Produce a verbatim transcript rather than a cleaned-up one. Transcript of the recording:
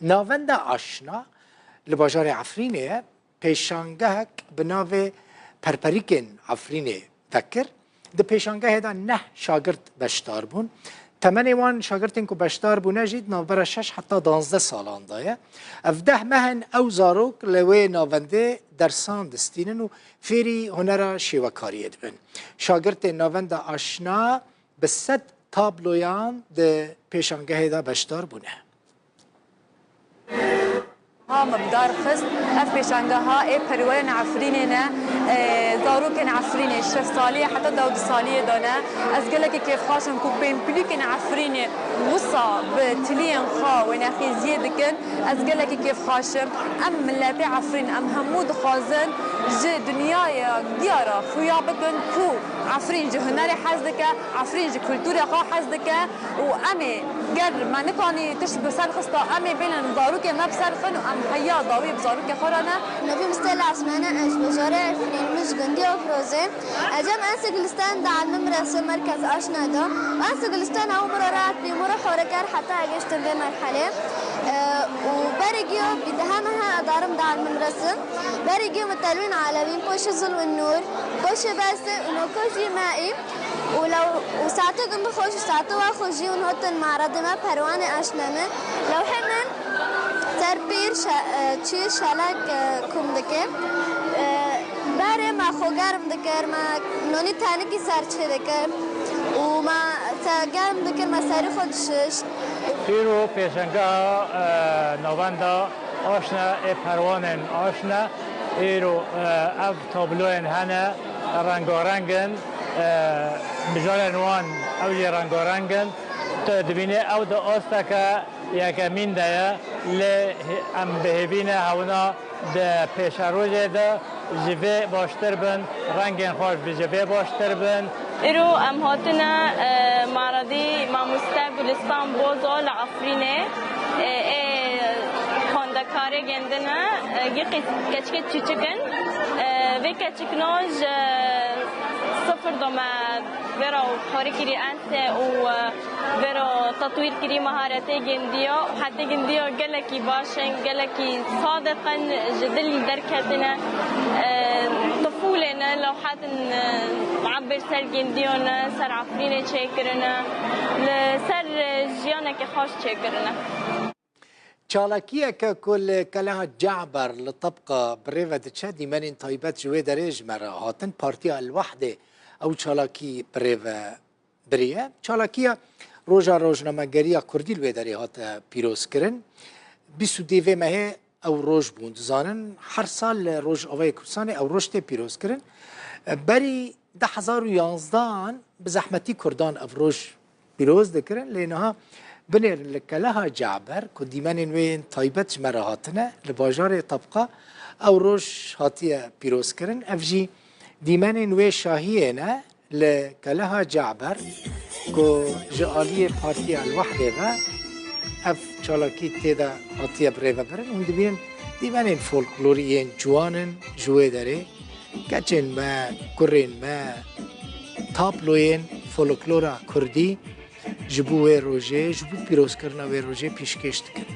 Navenda Aşna li bajarê Efrînê ye. Pêşangehek bi navê Perperîkên Efrînê vekir. Di pêşangehê de neh şagirt beşdar bûn. Temenê wan şagirtên ku beşdar bûne jî di navbera şeş heta danzdeh salan de ye. Ev deh meh in ew zarok li wê navendê dersan distînin û fêrî hunera şêwekariyê dibin. Şagirtên Navenda Aşna bi sed tabloyan di pêşangehê de beşdar bûne. Ha me bi dar xist, ev pêşangeha ê perwerên Efrînê ne, e, zarokên Efrînê şeş saliyê heta deh û du saliyê de ne. Ez gelekî kêfxweş im ku pênplûkên Efrînê wisa bi tiliyên xwe wênexêziyê dikin. Ez gelekî kêfxweş im. Em miletê Efrîn, em hemû dixwazin ji dinyaya giya re xuya bikin ku Efrîn ji hunerê hez dike, Efrîn ji kulturê xwe hez dike û em ê ger me nikanî tişt bi ser xista, em ê bênin zarokê me bi ser xin û em heya dawî bi zarokê xwe re ne. Navê min Stella Esmane, ez ji bajarê Efrîn, min ji gundiya Ofrozê. Ez em Ense Gulistan da Elmi Miresi Merkez Aşna da. Ense Gulistan ew mira rahat bî, mira xore kir heta giştin vê merhelê. E, û berê giyo bi deha meha adarim da Elmi Miresi. Berê giyo min telwîn alevîn, poşê zul û nûr, poşê beste û nokojî me î. Û lew, û saeto gindi xweş û saeto wa xweş jî hûn hatin maredê me perwanê aşna min. Lewhê min ser pîr şe-, e, çî şelek, e, kom dike. E, berê me xwe germ dikir, me nonî tenikî ser çê dikir û me te germ dikir, me serî xwe dişişt. Îro pêşengeha, e, navenda Aşna ê perwanên aşna. Îro, e, ev tabloyên hene, rengareng in, e, mijarên wan ew jî rengareng in. Tu dibînî ew di asteke yekemîn de ye, lê em bi hêvî ne hewna di pêşerojê de ji vê baştir bin, rengên xweş bi ji vê baştir bin. Îro em hatine, e, maredî mamoste Gulistan Bozo li Efrînê, e, ê xwendekarê gendine, e, gî qî-, keçikê çîçik in. E, vê keçikno ji sifir do me vêra xwarî kirî ense û, e, vêra tetwîr kirî meharetê gendiya û hetê gendiya gelekî baş in, gelekî sadiq in, ji dilî derketine. E, tifûlê ne, lewhet in, e, ebir ser gendiya ne, ser Efrînê çêkirine, li ser, e, jiyaneke xweş çêkirine. Çalakiyeke ku li Keleha Caber li Tebqa bi rê ve diçe, dîmenên taybet ji wê derê ji me re hatin. Partiya El Wehdê ew çalakî bi rê ve biriye. Çalakiya Roja Rojnamegeriya Kurdî li wê derê hate pîrozkirin. Bîst û dê vê mehê ew roj bûn. Dizanin her sal li Rojavayê Kurdistanê ew roj tê pîrozkirin. Berî du hezar û yanzdehan bi zehmetî Kurdan ev roj pîroz dikirin, lê niha binêrin li Keleha Caber ku dîmenên wê yên taybet ji me re hatine, li bajarê Tebqa ew roj hatiye pîrozkirin. Ev jî dîmenên wê şahiyê ne. Li Keleha Caber ku ji aliyê Partiya El Wehdê ve ev çalakî tê de hatiye birêvebirin, hûn dibînin dîmenên folklorî yên ciwan in ji wê derê. Keçên me, kurên me, tabloyên folklora kurdî ji bo wê rojê, ji bo pîrozkirina wê rojê pêşkêş dikin.